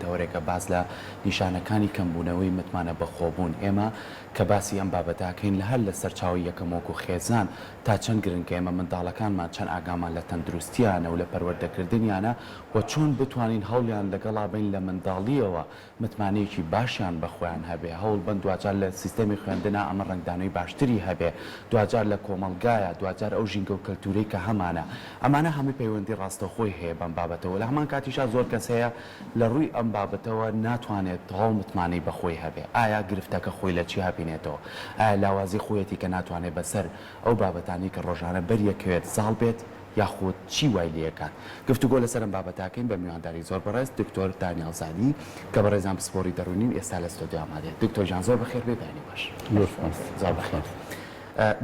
تەوەرێکە باس لە نیشانەکانی کەمبوونەوەی متمانە بەخۆبوون. ئێمە کە باسی ئەم بابەتە ئەکەین لە هەر لە سەرچاوەی یەکەم وەکو خێزان تا چەند گرنگە ئێمە منداڵەکانمان چەند ئاگامان لە تەندروستیانە و لە پەروەردەکردنیانە و چۆن بتوانین هەوڵیان لەگەڵا بەین لە منداڵیەوە متمانەیەکی باشیان بە خۆیان هەبێ، هەوڵ بەن دواجار لە سیستەمی خوێندنا ئەمە ڕەنگدانەوەی باشتری هەبێ، دواجار لە کۆمەڵگایا، دواجار ئەو ژینگە و کەلتورەی کە هەمانە، ئەمانە هەمووی پەیوەندی ڕاستەوخۆی هەیە بەم بابەتەوە، لە هەمان کاتیشا زۆر کەس هەیە لە ڕووی ئەم بابەتەوە ناتوانێت تەواو متمانەی بە خۆی هەبێ، ئایا گرفتەکە خۆی لە چیا بینێتەوە؟ ئایا لاوازی خۆیەتی کە ناتوانێت بەسەر ئەو بابەتانەی کە ڕۆژانە بەریەکەوێت زاڵ بێت؟ یاخود چی وای لێکات؟ گفتوگۆ لەسەر ئەم بابەتە ئەکەین بە میوانداری زۆر بەڕێز دکتۆر دانیاڵ زادی کە بەڕێزیان پسپۆڕی دەروونین ئێستا لە ستۆدیۆ ئامادەیە. دکتۆر گیان زۆر بەخێر بێی بەیانی باش. زۆر سوپاس. زۆر بەخێر.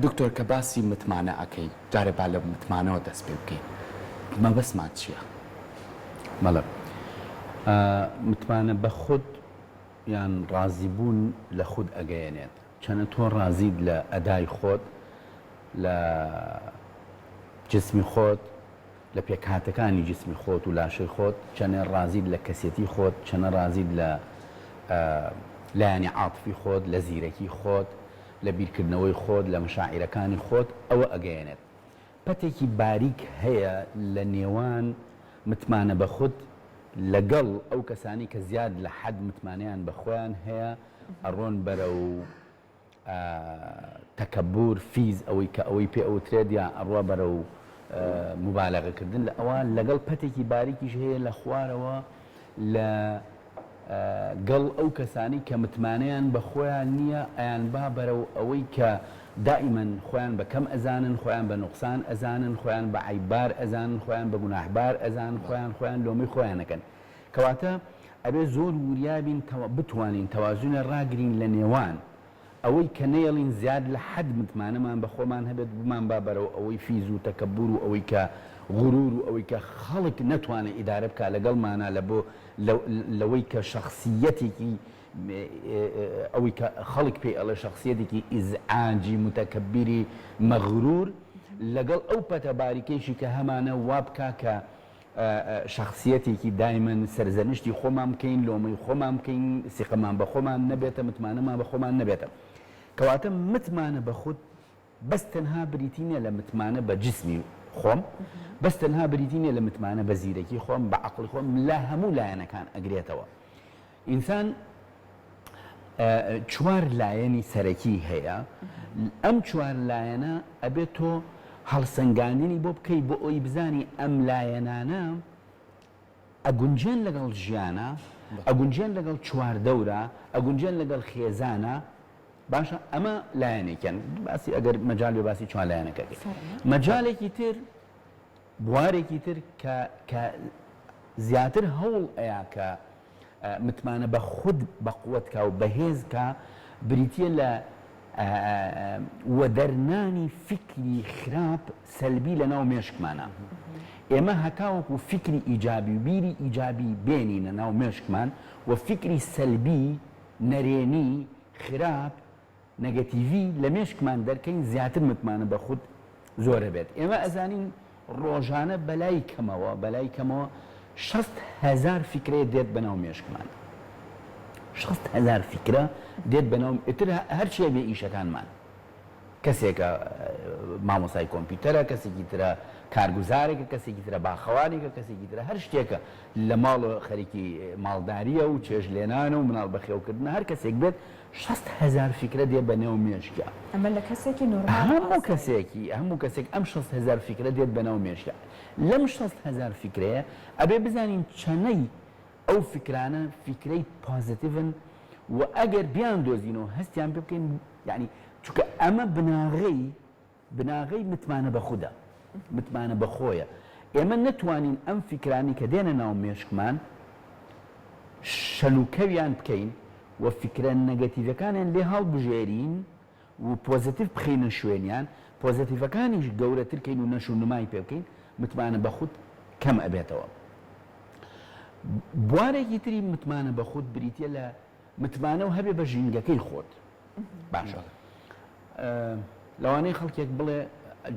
دکتۆر کە باسی متمانە ئەکەین جارێ با لە متمانەوە دەست پێ بکەین مەبەستمان چییە؟ بەڵێ متمانە بە خود یان ڕازیبوون لە خود ئەگەیەنێت. چەنە تۆ ڕازیت لە ئەدای خۆت، لە جسمی خۆت، لە پێکهاتەکانی جسمی خۆت و لاشەی خۆت، چەنێ ڕازیت لە کەسێتی خۆت، چەنە ڕازیت لە لایەنی عاتفی خۆت، لە زیرەکی خۆت، لە بیرکردنەوەی خۆت، لە مەشاعیرەکانی خۆت، ئەوە ئەگەیەنێت. پەتێکی باریک هەیە لە نێوان متمانە بە خود لەگەڵ ئەو کەسانەی کە زیاد لە حەد متمانەیان بە خۆیان هەیە ئەڕۆن بەرەو تەکەبور فیز ئەوەی کە ئەوەی پێ ئەوترێت یا ئەڕوا بەرەو موبالەغە کردن لە ئەوە لەگەڵ پەتێکی باریکیش هەیە لە خوارەوە لە گەڵ ئەو کەسانەی کە متمانەیان بە خۆیان نییە ئەیانبا بەرەو ئەوەی کە دائیمەن خۆیان بە کەم ئەزانن، خۆیان بە نوقسان ئەزانن، خۆیان بە عەیببار ئەزانن، خۆیان بە گوناحبار ئەزانن، خۆیان خۆیان لۆمەی خۆیان ئەکەن. کەواتە ئەبێ زۆر وریا بین بتوانین تەوازونێ ڕاگرین لە نێوان ئەوەی کە نەیەڵین زیاد لە حەد متمانەمان بە خۆمان هەبێت بمانبا بەرەو ئەوەی فیز و تەکەبور و ئەوەی کە غرور و ئەوەی کە خەڵک نەتوانێ ئیدارە بکا لەگەڵمانا لە بۆ لەوەی کە شەخسییەتێکی ئەوەی کە خەڵک پێی ئەڵێ شەخسییەتێکی ئیزعاجی متەکەبیری مەغرور لەگەڵ ئەو پەتە باریکەیشی کە هەمانە وا بکا کە شەخسیەتێکی دایمەن سەرزەنشتی خۆمان بکەین، لۆمەی خۆمان بکەین، سیقەمان بە خۆمان نەبێتە، متمانەمان بە خۆمان نەبێتە. کەواتە متمانە بە خود بەس تەنها بریتی نیە لە متمانە بە جسمی خۆم، بەس تەنها بریتی نیە لە متمانە بە زیرەکی خۆم، بە عەقڵی خۆم، لە هەموو لایەنەکان ئەگرێتەوە. ئینسان چوار لایەنی سەرەکی هەیە، ئەم چوار لایەنە ئەبێت تۆ هەڵسەنگاندنی بۆ بکەی بۆ ئەوی بزانی ئەم لایەنانە ئەگونجێن لەگەڵ ژیانە، ئەگونجێن لەگەڵ چواردەورە، ئەگونجێن لەگەڵ خێزانە، باشە ئەمە لایەنێکیان باسی ئەگەر مەجال بێ باسی چوار لایەنەکە مەجالێکی تر بوارێکی تر کە کە زیاتر هەوڵ ئەیا کە متمانە بە خود بەقوەت کا و بەهێز کا بریتیە لە وەدەرنانی فیکری خراپ سەلبی لە ناو مێشکمانا. ئێمە هەتاوەکو فیکری ئیجابی و بیری ئیجابی بێنینە ناو مێشکمان و فیکری سەلبی، نەرێنی، خراپ، نەگەتیڤی لە مێشکمان دەرکەین زیاتر متمانە بە خود زۆرەبێت. ئێمە ئەزانین ڕۆژانە بەلای کەمەوە بەلای کەمەوە 60 هەزار فیکرەیە دێت بەناو مێشکمان. 60 هەزار فیکرە دێت بەناو ئیتر هەرچیە بێ ئیشەکانمان. کەسێکە مامۆستای کۆمپیوتەرە، کەسێکی ترە کارگوزارێکە، کەسێکی ترە باخەوانێکە، کەسێکی ترە هەر شتێکە لە ماڵەوە خەریکی ماڵدارییە و چێژ لێنانە و مناڵ بەخێوکردنە، هەر کەسێک بێت 60 هەزار فیکرە دێ بە نێو مێشکیا. ئەمە لە کەسێکی نۆرماڵ هەموو ئاسایی. کەسێکی هەموو کەسێک ئەم 60 هەزار فیکرە دێت بە ناو مێشکیا. لەم 60 هەزار فیکرەیە ئەبێ بزانین چەنەی ئەو فیکرانە فیکرەی پۆزیتیڤن و ئەگەر بیاندۆزینەوە هەستیان پێ بکەین یانی چونکە ئەمە بناغەی بناغەی متمانە بە خودە، متمانە بە خۆیە. ئێمە نەتوانین ئەم فیکرانەی کە دێنە ناو مێشکمان شەلوکەویان بکەین و فیکرە نەگەتیڤەکانیان لێ هەڵبژێرین و پۆزەتیڤ بخەینە شوێنیان، پۆزەتیڤەکانیش گەورەتر کەین و نەش و نمای پێ بکەین، متمانە بە خود کەم ئەبێتەوە. بوارێکی تری متمانە بە خود بریتیە لە متمانەو هەبێ بە ژینگەکەی خۆت. باشە لەوانەیە خەڵکێک بڵێ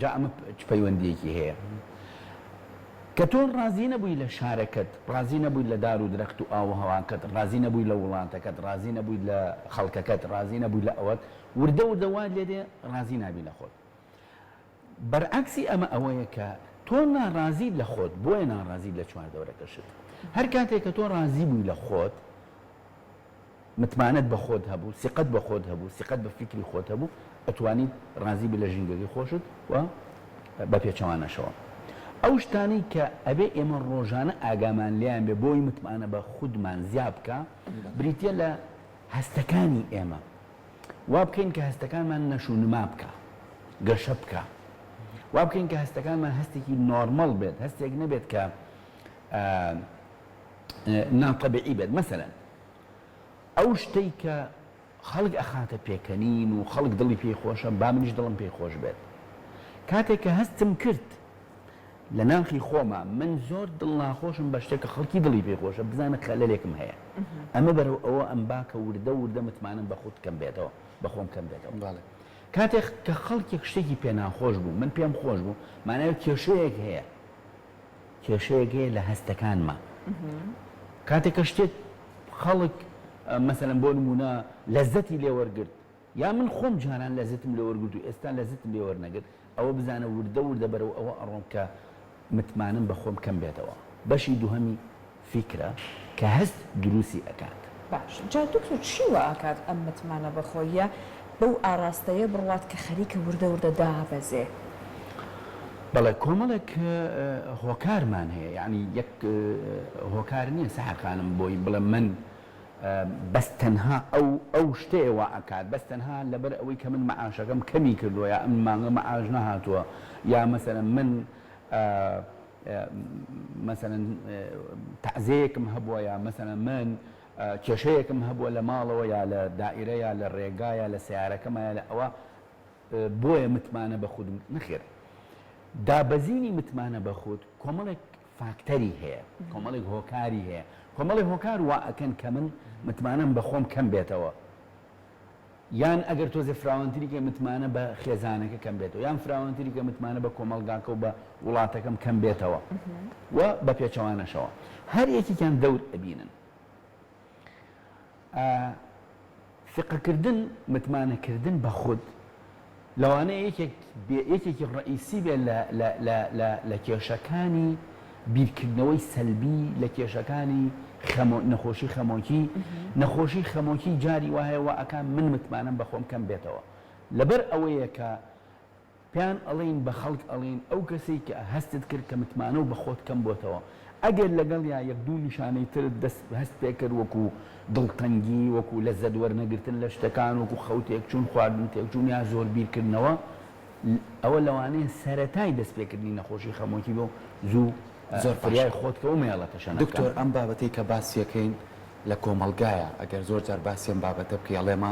جا ئەمە چ پەیوەندیەکی هەیە؟ کە تۆ ڕازی نەبووی لە شارەکەت، ڕازی نەبوویت لە دار و درەخت و ئاو و هەواکەت، ڕازی نەبووی لە وڵاتەکەت، ڕازی نەبوویت لە خەڵکەکەت، ڕازی نەبووی لە ئەوەت، وردە وردە وات لێ دێ ڕازی نابی لە خۆت. بەرعەکسی ئەمە ئەوەیە کە تۆ ناڕازیت لە خۆت، بۆیە ناڕازیت لە چواردەورەکەشت. هەر کاتێک کە تۆ ڕازی بووی لە خۆت، متمانەت بە خۆت هەبوو، سیقەت بە خۆت هەبوو، سیقەت بە فیکری خۆت هەبوو، ئەتوانیت ڕازی بی لە ژینگەکەی خۆشت و بە پێچەوانەشەوە. ئەو شتانەی کە ئەبێ ئێمە ڕۆژانە ئاگامان لێیان بێ بۆی متمانە بە خودمان زیا بکا، بریتییە لە هەستەکانی ئێمە. وا بکەین کە هەستەکانمان نەش و نما بکا، گەشە بکا. وا بکەین کە هەستەکانمان هەستێکی نۆرمەڵ بێت، هەستێک نەبێت کە ناتەبیعی بێت. مەسەلەن ئەو شتەی کە خەڵک ئەخاتە پێکەنین و خەڵک دڵی پێی خۆشە با منیش دڵم پێی خۆش بێت. کاتێک کە هەستم کرد لە ناخی خۆما من زۆر دڵ ناخۆشم بە شتێک کە خەڵکی دڵی پێی خۆشە بزانە خەلەلێکم هەیە. ئەمە بەرەو ئەوە ئەمبا کە وردە وردە متمانەم بە خود کەم بێتەوە، بە خۆم کەم بێتەوە. کاتێک کە خەڵکێک شتێکی پێ ناخۆش بوو من پێم خۆش بوو مانای کێشەیەک هەیە. کێشەیەک هەیە لە هەستەکانما کاتێک کە شتێک خەڵک مەسەلەن بۆ نمونە لەزەتی لێ وەرگرت یا من خۆم جاران لەزەتم لێ وەرگرت و ئێستا لەزەتم لێ وەرنەگرت ئەوە بزانە وردە وردە بەرەو ئەوە ئەڕۆم کە متمانەم بە خۆم کەم بێتەوە بەشی دووهەمی فیکرە کە هەست دروستی ئەکات. باش جا دکتۆر چی وا ئەکات ئەم متمانە بەخۆییە بەو ئاڕاستەیە بڕوات کە خەریکە وردە وردە دابەزێ؟ بەڵێ کۆمەڵێک هۆکارمان هەیە یەعنی یەک هۆکار نییە سەحەر خانم بۆی بڵێم من بەس تەنها ئەو ئەو شتەیە وا ئەکات بەس تەنها لەبەر ئەوەی کە من مەعاشەکەم کەمی کردووە یا ئەم مانگە مەعاش نەهاتووە یا مەسەلەن من مەسەلەن تەعزێیەکم هەبووە یا مەسەلەن من کێشەیەکم هەبووە لە ماڵەوە یا لە دائیرە یا لە ڕێگا یا لە سەیارەکەما یا لە ئەوە بۆیە متمانە بە خودم نەخێر دابەزینی متمانە بە خود کۆمەڵێک فاکتەری هەیە کۆمەڵێک هۆکاری هەیە کۆمەڵێک هۆکار وا ئەکەن کە من متمانەم بە خۆم کەم بێتەوە یان ئەگەر تۆزێ فراوانتری کەی متمانە بە خێزانەکە کەم بێتەوە یان فراوانتری کە متمانە بە کۆمەڵگاکە و بە وڵاتەکەم کەم بێتەوە و بە پێچەوانەشەوە هەر یەکێکیان دەور ئەبینن. ثقەکردن متمانەکردن بە خود لەوانەیە یەکێک بێ یەکێکی ڕەئیسی بێ لە لە لە لە لە کێشەکانی بیرکردنەوەی سەلبی لە کێشەکانی خەمۆ نەخۆشی خەمۆکی نەخۆشی خەمۆکی جاری وا هەیە وا ئەکا من متمانەم بە خۆم کەم بێتەوە لەبەر ئەوەیە کە پێیان ئەڵێین بە خەڵک ئەڵێین ئەو کەسەی کە هەستت کرد کە متمانەو بە خۆت کەم بۆتەوە ئەگەر لەگەڵیا یەک دوو نیشانەی ترت دەست هەست پێ کرد وەکو دڵتەنگی وەکو لەزەت وەرنەگرتن لە شتەکان وەکو خەو تێکچوون خواردن تێکچوون یا زۆر بیرکردنەوە ئەوە لەوانەیە سەرەتای دەست پێکردنی نەخۆشی خەمۆکی بێ و زوو زۆر فریای باشە خۆت کەوە مەیەڵە تەشەنە بکا. دکتۆر ئەم بابەتەی کە باسیەکەین لە کۆمەڵگایە ئەگەر زۆر جار باسی ئەم بابەتە بکەی ئەڵێ مە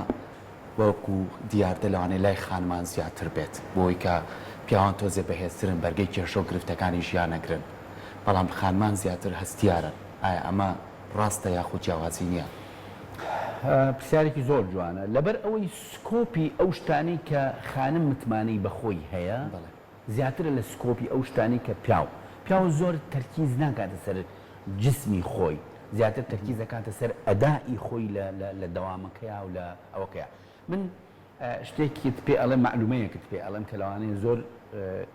وەکو دیاردە لەوانەیە لای خانمان زیاتر بێت بۆی کە پیاوان تۆزێ بەهێزترن بەرگەی کێشە و گرفتەکانی ژیان ئەگرن بەڵام خانمان زیاتر هەستیارن ئایا ئەمە ڕاستە یاخود جیاوازی نییە؟ پرسیارێکی زۆر جوانە لەبەر ئەوەی scope ی ئەو شتانەی کە خانم متمانەی بە خۆی هەیە زیاترە لە scope ی ئەو شتانەی کە پیاو پیاو زۆر تەرکیز ناکاتە سەر جسمی خۆی زیاتر تەرکیز ئەکاتە سەر ئەدائی خۆی لە لە لە دەوامەکەیا و لە ئەوەکەیا من شتێکت پێ ئەڵێم مەعلومەیەکت پێ ئەڵێم کە لەوانەیە زۆر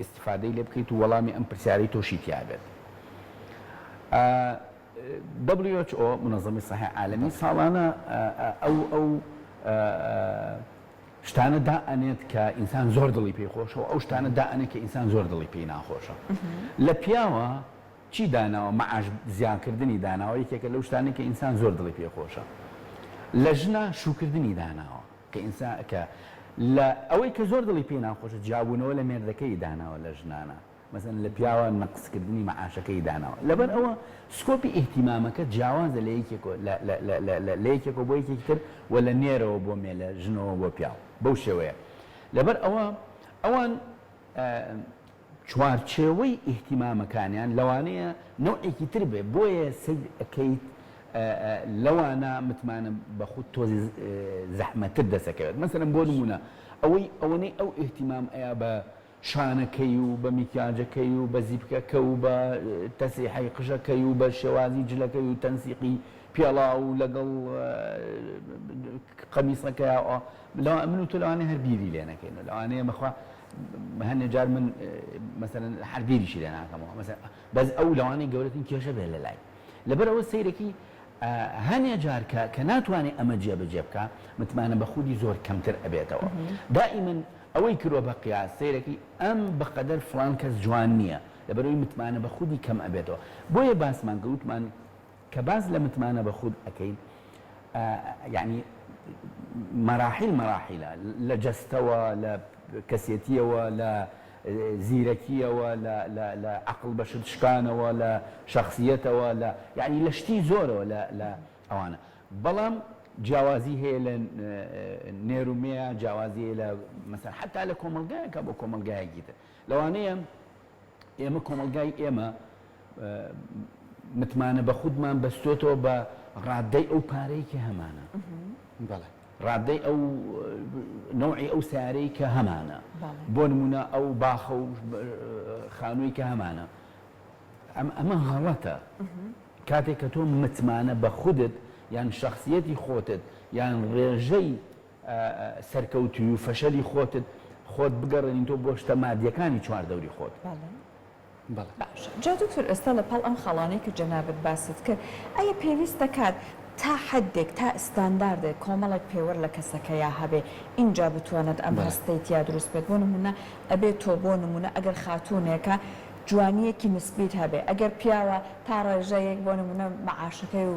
ئیستیفادەی لێ بکەیت و وەڵامی ئەم پرسیارەی تۆشی تیا بێت WHO منظمەی صحی عالەمی ساڵانە ئەو ئەو شتانە دائەنێت کە ئینسان زۆر دڵی پێی خۆشە و ئەو شتانە دائەنێت کە ئینسان زۆر دڵی پێی ناخۆشە لە پیاوە چی داناوە مەعاش زیاکردنی داناوە یەکێکە لەو شتانەی کە ئینسان زۆر دڵی پێ خۆشە لە ژنا شووکردنی داناوە کە ئینسان کە لە ئەوەی کە زۆر دڵی پێ ناخۆشە جیابوونەوە لە مێردەکەی داناوە لە ژنانە مەسەن لە پیاوە نەقسکردنی مەعاشەکەی داناوە لەبەر ئەوە scope ی ئیهتیمامەکە جیاوازە لە یەکێک لە یەکێکەوە بۆ یەکێکی تر و لە نێرەوە بۆ مێ لە ژنەوە بۆ پیاو بەو شێوەیە لەبەر ئەوە ئەوان چوارچێوەی ئیهتیمامەکانیان لەوانەیە نەوعێکی تر بێ بۆیە سەیر ئەکەیت لەوانە متمانە بە خود تۆزێ زەحمەتتر دەست ئەکەوێت مەسەلەن بۆ نموونە ئەوەی ئەوەنەی ئەو ئیهتیمام ئەیا بە. شانەکەی و بە میکیاجەکەی و بە زیپکەکە و بە تەسریحەی قژەکەی و بە شێوازی جلەکەی و تەنسیقی پێڵاو و لەگەڵ قەمیسەکەیا من و تۆ لەوانەیە هەر بیری لێ نەکەینەوە لەوانەیە بەخوا هەندێ جار من مەسەلەن هەر بیریشی لێ ناکەمەوە مەسەلەن بەس ئەو لەوانەیە گەورەترین کێشە بێت لە لای لەبەر ئەوە سەیرەکی هەنێ جار کە کە ناتوانێت ئەمە جێبەجێ بکا متمانە بە خودی زۆر کەمتر ئەبێتەوە دائیمەن ئەوەی کردوە بە قیاس سەیرەکی ئەم بەقەدەر فڵان کەس جوان نیە لەبەرئەوەی متمانە بە خودی کەم ئەبێتەوە بۆیە باسمان کرد وتمان کە باس لە متمانە بە خود ئەکەین یەعنی مەراحیل مەراحیلە لە جەستەوە لە کەسێتیەوە لە زیرەکیەوە لە لە لە عەقڵ بە شت شکانەوە لە شەخسیەتەوە لە یەعنی لە شتی زۆرەوە لە لە ئەوانە بەڵام جیاوازی هەیە لە نێر و مێ جیاوازی هەیە لە مەسەلەن حەتا لە کۆمەڵگایەکە بۆ کۆمەڵگایەکی تر لەوانەیە ئێمە کۆمەڵگای ئێمە متمانە بە خودمان بەستۆتەوە بە ڕادەی ئەو پارەی کە هەمانە بەڵێ ڕادەی ئەو نەوعی ئەو سیارەی کە هەمانە بۆ نمونە ئەو باخە و خانووی کە هەمانە ئەمە غەڵەتە کاتێک کە تۆ متمانە بە خودت یان شەخسیەتی خۆتت یان ڕێژەی سەرکەوتووی و فەشەلی خۆتت خۆت بگەڕێنیتەوە بۆ شتە مادیەکانی چواردەوری خۆت. بەڵێ. باشە جا دکتۆر ئێستا لە پاڵ ئەم خاڵانەی کە جەنابت باست کرد ئایا پێویست دەکات تا حەدێک تا ستانداردێک کۆمەڵێک پێوەر لە کەسەکەیا هەبێ ئینجا بتوانێت ئەم هەستەی تیا دروست بێت بۆ نمونە ئەبێ تۆ بۆ نمونە ئەگەر خاتوونێکە جوانییەکی نسبیت هەبێ ئەگەر پیاوە تا ڕێژەیەک بۆ نمونە مەعاشەکەی و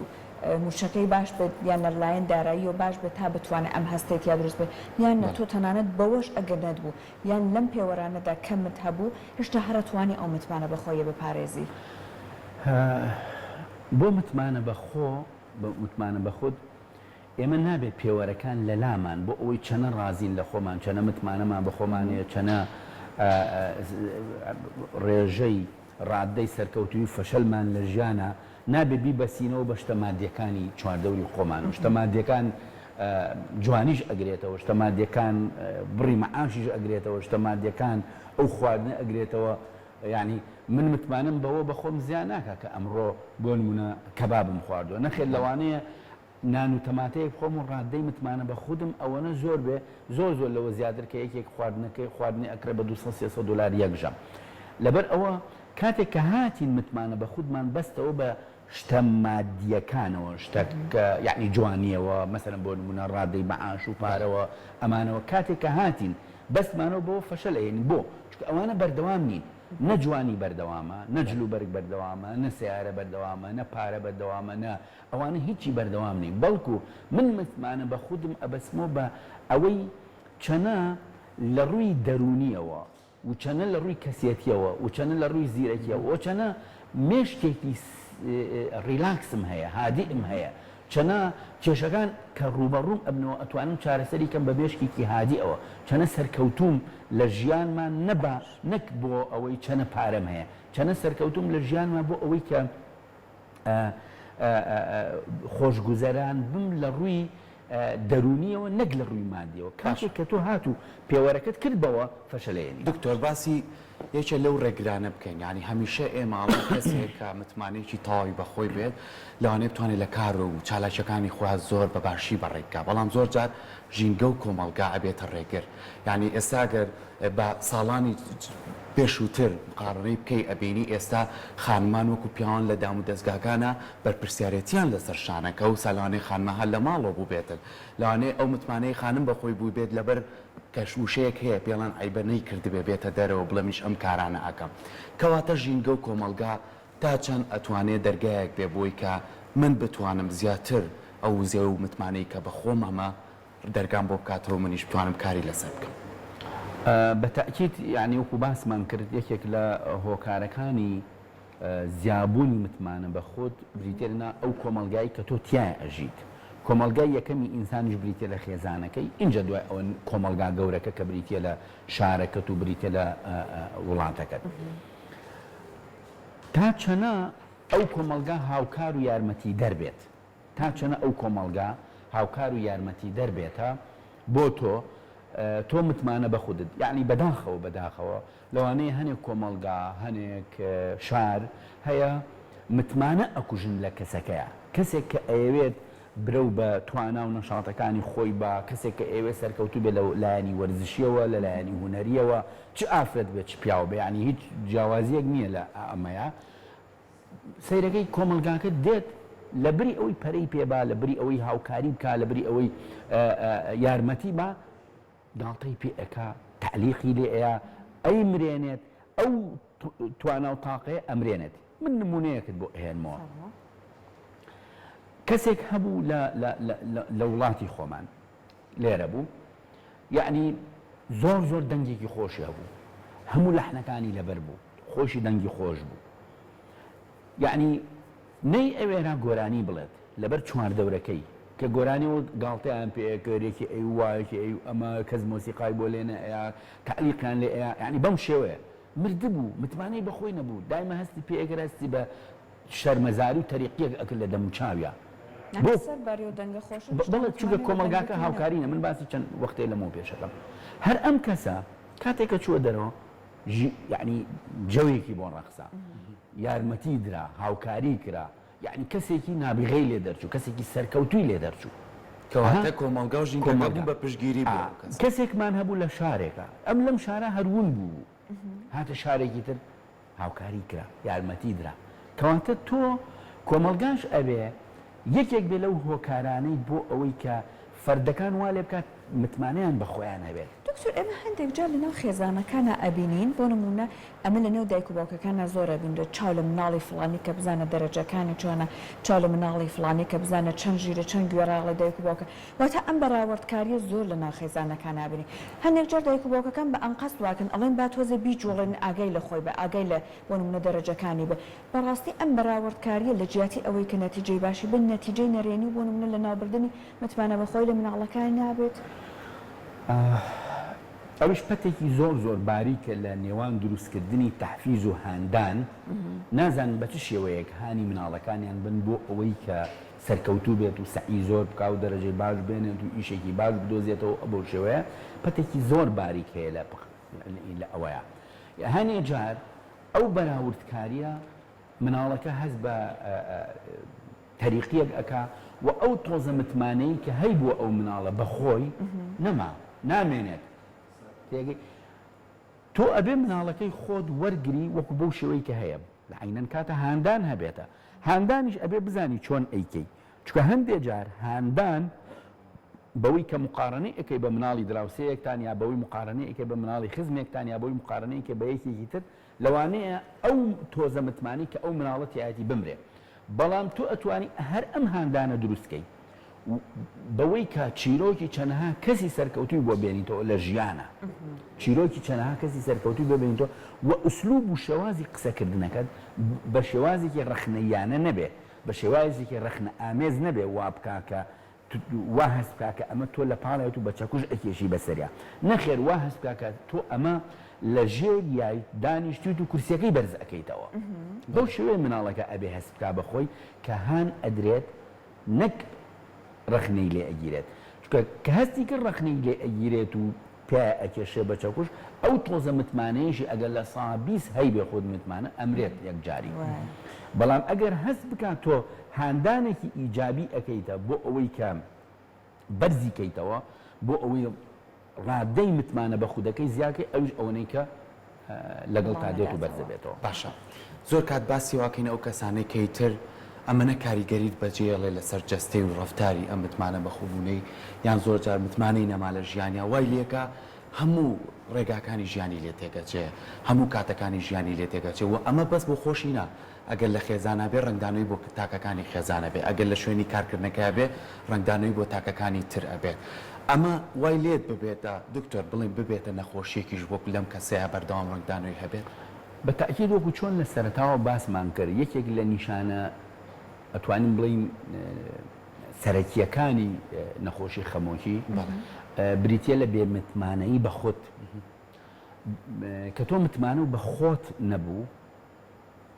موچەکەی باش بێت یان لە لایەن داراییەوە باش بێت تا بتوانێت ئەم هەستەی تیا دروست بێت یان نە تۆ تەنانەت بەوەش ئەگەر نەتبوو یان لەم پێوەرانەدا کەمت هەبوو هێشتا هەر ئەتوانی ئەو متمانە بەخۆیە بپارێزی. بۆ متمانە بەخۆ، متمانە بەخود، ئێمە نابێت پێوەرەکان لەلامان بۆ ئەوەی چەنە ڕازین لە خۆمان، چەنە متمانەمان بە خۆمان هەیە، چەنە ڕێژەی ڕاددەی سەرکەوتووی و فەشەلمان لە ژیانا، نابێت بیبەستینەوە بە شتە مادیەکانی چواردەوری خۆمان و شتە مادیەکان جوانیش ئەگرێتەوە، شتە مادیەکان بڕی مەعاشیش ئەگرێتەوە، شتە مادیەکان ئەو خواردنە ئەگرێتەوە، یانی من متمانەم بەوە بە خۆم زیا ناکا کە ئەمڕۆ بۆ نموونە کەبابم خواردووە، نەخێر لەوانەیە نان و تەماتەیەک بخۆم و ڕاددەی متمانە بە خودم ئەوەنە زۆر بێ زۆر زۆر لەوە زیاتر کە یەکێک خواردنەکەی خواردنی ئەکڕێ بە 200 300 دۆلار یەک ژەم لەبەر ئەوە کاتێک کە هاتین متمانە بە خودمان بەستەوە بە شتە مادیەکانەوە شتە کە یعنی جوانیەوە مەسەلەن بۆ نمونە ڕادەی مەعاش و پارەوە ئەمانەوە کاتێک کە هاتین بەستمانەوە بەوە فەشەل ئەهێنین بۆ چونکە ئەوانە بەردەوام نین نە جوانی بەردەوامە نە جلوبەرگ بەردەوامە نە سەیارە بەردەوامە نە پارە بەردەوامە نە ئەوانە هیچی بەردەوام نین بەڵکو من متمانە بە خودم ئەبەستمەوە بە ئەوەی چەنە لە ڕووی دەروونیەوە و چەنە لە ڕووی کەسێتیەوە و چەنە لە ڕووی زیرەکیەوە و چەنە مێشکێکی ڕیلاکسم هەیە هادیئم هەیە چەنە کێشەکان کە ڕووبەڕووم ئەبنەوە ئەتوانم چارەسەری کەم بە مێشکێکی هادیئەوە چەنە سەرکەوتووم لە ژیانما نە بە نەک بۆ ئەوەی چەنە پارەم هەیە چەنە سەرکەوتووم لە ژیانما بۆ ئەوەی کە خۆشگوزەران بم لە ڕووی دەروونیەوە نەک لە ڕووی مادیەوە کاتێک کە تۆ هات و پێوەرەکەت کرد بەوە فەشەلەیەنی. دکتۆر باسی یەکێ لەو ڕێگرانە بکەین یانی هەمیشە ئێمە ئەڵێن کەسێک کە متمانەیەکی تەواوی بە خۆی بێت لەوانەیە بتوانێت لە کار و چالاکیەکانی خۆیا زۆر بە باشی بەڕێی بکا بەڵام زۆر جار ژینگە و کۆمەڵگا ئەبێتە ڕێگر یانی ئێستا گەر بە ساڵانی پێشووتر مقاڕنەی بکەی ئەبینی ئێستا خانمان وەکو پیاوان لە دامودەزگاکانا بەرپرسیارێتیان لەسەر شانە کە ئەوسا لەوانەیە خانمە هەر لە ماڵەوە بووبێتن لەوانەیە ئەو متمانەی خانم بە خۆی بووبێت لەبەر کەش وشەیەک هەیە پێڵێن عەیبە نەیکردبێ بێتە دەرەوە بڵێ منیش ئەم کارانە ئەکەم کەواتە ژینگە و کۆمەڵگا تا چەند ئەتوانێ دەرگایەک بێ بۆی کە من بتوانم زیاتر ئەو وزە و متمانەی کە بە خۆم هەمە دەرگام بۆ بکاتەوە منیش بتوانم کاری لەسەر بکەم. بە تەئکید یانی وەکو باسمان کرد یەکێک لە هۆکارەکانی زیابوونی متمانە بە خود بریتیە لە ئەو کۆمەڵگای کە تۆ تیایا ئەژیت کۆمەڵگای یەکەمی ئینسانیش بریتیە لە خێزانەکەی ئینجا دوای ئەوە کۆمەڵگا گەورەکە کە بریتیە لە شارەکەت و بریتیە لە وڵاتەکەت تا چەنە ئەو کۆمەڵگا هاوکار و یارمەتیدەر بێت. تا چەنە ئەو کۆمەڵگا هاوکار و یارمەتیدەر بێتە بۆ تۆ. تۆ متمانە بە خودت یەعنی بەداخەوە بەداخەوە لەوانەیە هەنێک کۆمەڵگا هەنێک شار هەیە متمانە ئەکوژن لە کەسەکەیا کەسێک کە ئەیەوێت برەو بە توانا و نەشاتەکانی خۆی با کەسێک کە ئەیەوێت سەرکەوتوو بێت لە لایەنی وەرزشیەوە لە لایەنی هونەریەوە چ ئافرەت بێت چ پیاو بێ یەعنی هیچ جیاوازیەک نییە لە ئەمەیا سەیرەکەی کۆمەڵگاکە دێت لە بری ئەوەی پەرەی پێ با لە بری ئەوەی هاوکاری بکا لە بری ئەوەی یارمەتی با گاڵتەی پێ ئەکا تەعلیقی لێ ئەیا ئەیمرێنێت ئەو توانا و تاقەیە ئەمرێنێت من نمونەیەکت بۆ ئەهێنمەوە کەسێک هەبوو لە لە وڵاتی خۆمان لێرە بوو یەعنی زۆر زۆر دەنگێکی خۆشی هەبوو هەموو لەحنەکانی لەبەر بوو خۆشی دەنگی خۆش بوو یەعنی نەی ئەوێرا گۆرانی بڵێت لەبەر چواردەورەکەی کە گۆرانی وت گاڵتەیان پێ ئەکرد یەکی ئەی وا یەکی ئەی ئەمە کەس مۆسیقای بۆ لێ نەئەیا تەعلیقیان لێ ئەیا یەعنی بەم شێوەیە مردبوو متمانەی بەخۆی نەبوو دایمە هەستی پێ ئەکرد هەستی بە شەرمەزاری و تەریقیەک ئەکرد لە دەموچاویا بۆ سەر باری و دەنگە خۆشە بەڵێ چونکە کۆمەڵگاکە هاوکاری نە من باسی چەند وەختێ لەمەوە پێشەکەم هەر ئەم کەسە کاتێک کە چووە دەرەوە یعنی جەوێکی بۆ ڕەخسا یارمەتی درا هاوکاری کرا یعنی کەسێکی نابغەی لێ دەرچوو کەسێکی سەرکەوتووی لێ دەرچوو کەواتە کۆمەڵگا و ژینگەکە بوون بە پشتگیری بۆ ئەو کەسە. کەسێکمان هەبوو لە شارێکا ئەم لەم شارە هەر ون بوو هاتە شارێکی تر هاوکاری کرا، یارمەتی درا. کەواتە تۆ کۆمەڵگاش ئەبێ یەکێک بێ لەو هۆکارانەی بۆ ئەوەی کە فەردەکان وا لێ بکات متمانەیان بە خۆیان هەبێت. دکتۆر ئێمە هەندێک جار لەناو خێزانەکانا ئەبینین بۆ نموونە ئەمە لەنێو دایک و باوکەکانا زۆر ئەبینرێت چاو لە مناڵی فڵانی کە بزانە دەرەجەکانی چۆنە چاو لە مناڵی فڵانی کە بزانە چەند ژیرە چەند گوێڕایەڵی دایک و باوکە واتە ئەم بەراوردکاریە زۆر لە ناو خێزانەکانا ئەبینین هەندێک جار دایک و باوکەکان بە ئەنقەست واکەن ئەڵێن با تۆزێ بیجوڵێنن ئاگای لە خۆی بێ ئاگای لە بۆ نمونە دەرەجەکانی بێ بەڕاستی ئەم بەراوردکاریە لە جیاتی ئەوەی کە نەتیجەی باشی بێ نەتیجەی نەرێنی و بۆ نمونە لەناوبردنی متمانە بەخۆی لە مناڵەکانی نابێت؟ ئەویش پەتێکی زۆر زۆر باریکە لە نێوان دروستکردنی تەحفیز و هاندان، نازانن بە چ شێوەیەک هانی مناڵەکانیان بن بۆ ئەوەی کە سەرکەوتوو بێت و سەعی زۆر بکا و دەرەجەی باش بێنێت و ئیشێکی باش بدۆزێتەوە بەو شێوەیە پەتێکی زۆر باریک هەیە لە لە ئەوەیا هەنێ جار ئەو بەراوردکاریە مناڵەکە هەست بە تەریقیەک ئەکا و ئەو تۆزە متمانەی کە هەیبووە ئەو مناڵە بە خۆی نەما نامێنێت تێگەی تۆ ئەبێ مناڵەکەی خۆت وەرگری وەکو بەو شێوەی کە هەیە لە عەینەن کاتە هاندان هەبێتە هاندانیش ئەبێ بزانی چۆن ئەیکەی چونکە هەندێ جار هاندان بەوەی کە مقارەنەی ئەکەی بە مناڵی دراوسێیەکتان یا بەوەی مقارەنەی ئەکەی بە مناڵی خزمێکتان یا بەوەی مقارەنەی ئەکەی بە یەکێکی تر لەوانەیە ئەو تۆزە متمانەی کە ئەو مناڵە تیایەتی بمرێ بەڵام تۆ ئەتوانی هەر ئەم هاندانە دروست کەی بەوەی کە چیرۆکی چەنەها کەسی سەرکەوتووی بۆ بێنیتەوە لە ژیانا چیرۆکی چەنەها کەسی سەرکەوتووی بۆ بێنیتەوە و ئوسلوب و شێوازی قسەکردنەکەت بە شێوازێکی ڕەخنەییانە نەبێ بە شێوازێکی ڕەخنە ئامێز نەبێ وا بکا کە وا هەست بکا کە ئەمە تۆ لە پاڵیت و بە چەکوش ئەکێشی بەسەریا نەخێر وا هەست بکا کە تۆ ئەمە لە ژێر یایت دانیشتویت و کورسیەکەی بەرز ئەکەیتەوە بەو شێوەیە مناڵەکە ئەبێ هەست بکا بە خۆی کە هان ئەدرێت نەک ڕەخنەی لێ ئەگیرێت چونکە کە هەستی کرد ڕەخنەی لێ ئەگیرێت و پیایا ئەکێشێ بە چەکوش ئەو تۆزە متمانەیەشی ئەگەر 20% هەیبێ خود متمانە ئەمرێت یەکجاری بەڵام ئەگەر هەست بکات تۆ هاندانێکی ئیجابی ئەکەیتە بۆ ئەوەی کە بەرزی کەیتەوە بۆ ئەوەی ڕادەی متمانە بە خودەکەی زیاکەی ئەویش ئەوەنەی کە لەگەڵتا دێت و بەرزەبێتەوە. باشە زۆر کات باسی واکەین ئەو کەسانەی کە ئیتر ئەمەنە کاریگەریت بەجێیەڵێ لەسەر جەستەی و ڕەفتاری ئەم متمانە بەخۆبوونەی یان زۆر جار متمانەی نەما لە ژیانیا وای لێکا هەموو ڕێگاکانی ژیانی لێ تێکەچێ هەموو کاتەکانی ژیانی لێ تێکەچێ و ئەمە بەس بۆ خۆشی نا ئەگەر لە خێزانا بێ ڕەنگدانەوەی بۆ تاکەکانی خێزان ئەبێ، ئەگەر لە شوێنی کارکردنەکەیا بێ ڕەنگدانەوەی بۆ تاکەکانی تر ئەبێت. ئەمە وای لێت ببێتە دکتۆر بڵێین ببێتە نەخۆشیەکیش وەک لەم کەسەیا بەردەوام ڕەنگدانەوەی هەبێت؟ بە تەئکید وەکو چۆن لە سەرەتاوە باسمان کرد یەکێک لە نیشانە ئەتوانین بڵێین سەرەکییەکانی نەخۆشی خەمۆکی بریتییە لە بێ متمانەیی بە خود. کە تۆ متمانەو بە خۆت نەبوو.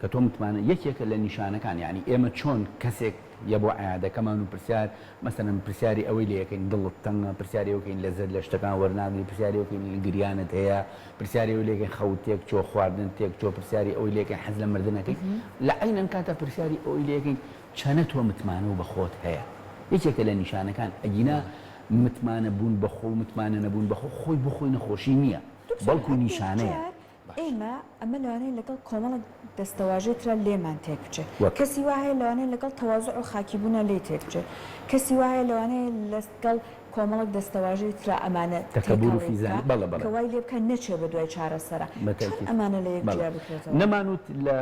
کە تۆ متمانە یەکێکە لە نیشانەکان یانی ئێمە چۆن کەسێک یە بۆ عیادەکەمان و پرسیار مەسەلەن پرسیاری ئەوەی لێ ئەکەین دڵت تەنگە پرسیاری ئەوە کەین لەزەت لە شتەکان وەرناگری پرسیاری ئەوە کەین گریانت هەیە پرسیاری ئەوەی لێ کەین خەوت تێک چووە خواردنت تێک چووە پرسیاری ئەوەی لێ کەین حەز لە مردن ئەکەی لە عەینەن کاتا پرسیاری ئەوەی لێ کەین چەنە تۆ متمانە و بە خۆت هەیە یەکێکە لە نیشانەکان ئەگینا متمانە بوون بە خۆ و متمانە نەبوون بە خۆ خۆی بۆ خۆی نەخۆشی نییە دکتۆر بەڵکو هەندێک نیشانەیە. جار ئێمە ئەمە لەوانەیە لەگەڵ کۆمەڵێک دەستەواژەی ترا لێمان تێک بچێ. وەک. کەسی وا هەیە لەوانەیە لەگەڵ تەوازوع و خاکیبوونا لێی تێک بچێ. کەسی وا هەیە لەوانەیە لەگەڵ کۆمەڵێک دەستەواژەی ترا ئەمانە تەکەبور و تێکەڵی فیزانی بکا بەڵێ بەڵێ. کە وای لێ بکا نەچێ بە دوای چارەسەرا. بە چۆن تەئکید ئەمانە لە یەک بەڵێ. جیا بکرێتەوە؟ نەمانوت لە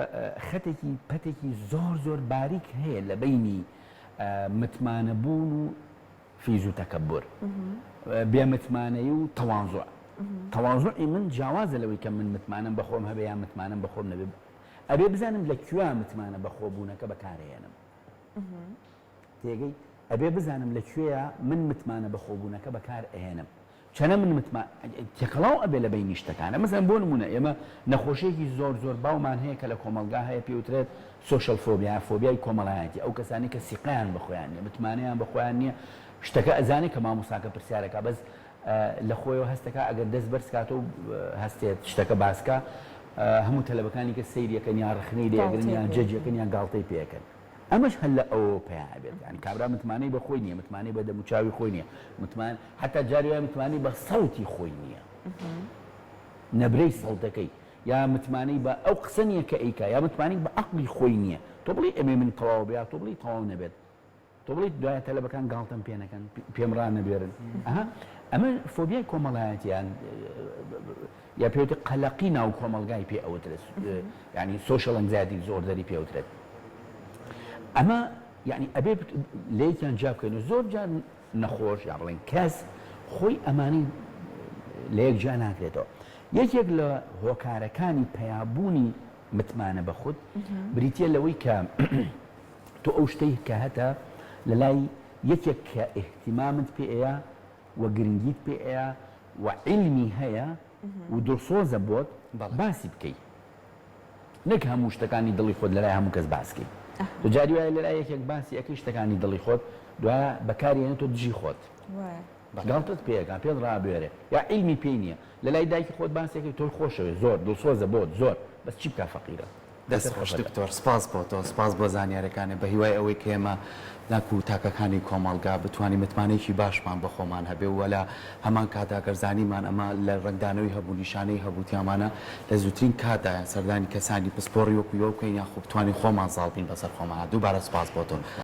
خەتێکی پەتێکی زۆر زۆر باریک هەیە لە بەینی متمانەبوون و فیز و تەکەبور، بێ متمانەیی و تەوازوع. تەوازوعی من جیاوازە لەوەی کە من متمانەم بە خۆم هەبێ یان متمانەم بە خۆم نەبێ. ئەبێ بزانم لە کوێ متمانە بە خۆبوونەکە بەکارئەیەنم. تێگەی؟ ئەبێ بزانم لە کوێیا من متمانە بە خۆبوونەکە بەکار ئەهێنم. چەنە من متما تێکەڵاو ئەبێ لە بەینی شتەکانە مەسەلەن بۆ نموونە ئێمە نەخۆشیەکی زۆر زۆر باومان هەیە کە لە کۆمەڵگا هەیە پێی وترێت social phobia فۆبیای کۆمەڵایەتی ئەو کەسانەی کە سیقەیان بە خۆیان نیە متمانەیان بە خۆیان نیە شتەکە ئەزانێ کە مامۆستاکە پرسیارەکا بەس لە خۆیەوە هەستەکا ئەگەر دەست بەرز کاتەوە و هەستێت شتەکە باسکا هەموو تەلەبەکانی کە سەیریەکەن یا ڕەخنەی لێ ئەگرن گاڵتەی یان پێ judge یەکەن یان گاڵتەی پێ ئەکەن. ئەمەش هەر لە ئەوەوە پەیا ئەبێت یانی کابرا متمانەی بە خۆی نییە متمانەی بە دەموچاوی خۆی نییە متمان حتا جاری وایە متمانەی بە سەوتی خۆی نییە نەبرەی سەوتەکەی یا متمانەی بە ئەو قسە نییە کە ئەیکا یا متمانەی بە عەقڵی خۆی نییە تۆ بڵێی ئەمەی من تەواو بێ یا تۆ بڵێی تەواو نەبێت تۆ بڵێی دوایە تەلەبەکان گاڵتەم پێ نەکەن پێم ڕانەبێرن ئەها ئەمە فۆبیای کۆمەڵایەتیان یا پێوتی قەلەقی ناو کۆمەڵگای پێ ئەوترێت یانی social anxiety disorder ی پێ وترێت ئەمە یعنی ئەبێ لەیەکیان جیا بکەین و زۆر جار نەخۆش یا بڵێن کەس خۆی ئەمانی لە یەک جیا ناکرێتەوە یەکێک لە هۆکارەکانی پەیابوونی متمانە بە خود بریتە لەوەی کە تۆ ئەو شتەی کە هەتە لە لای یەکێک کە ئیهتیمامت پێەیە و گرنگیت پێەیە و عیلمی هەیە و دڵسۆزە بۆت باسی بکەی نەک هەموو شتەکانی دڵی خۆت لەلای هەموو کەس باس کەی تۆ جاری وایە لەلای یەکێک باسی ئەکەی شتەکانی دڵی خۆت دوایە بەکاری ئەنێ تۆ دژی خۆت گاڵتەت پێ ئەکا پێت ڕابوێرێ یا عیلمی پێی نییە لەلای دایکی خۆت باسی ئەکەی تۆی خۆشەوێ زۆر دڵسۆزە بۆت زۆر بەس چی بکا فەقیرە دەست خۆش دکتۆر سپاس بۆ تۆ سپاس بۆ زانیارەکانت بە هیوای ئەوەی کە ئێمە تاک و تاکەکانی کۆمەڵگا بتوانین متمانەیەکی باشمان بە خۆمان هەبێ و لە هەمان کاتدا گەر زانیمان ئەمە لە ڕەنگدانەوەی هەبوو نیشانەی هەبوو تیامانە لە زووترین کاتدا یان سەردانی کەسانی پسپۆڕی وەکو یۆ بکەین یاخۆ بتوانین خۆمان زاڵ بین بەسەر خۆمانا دووبارە سپاس بۆ تۆ.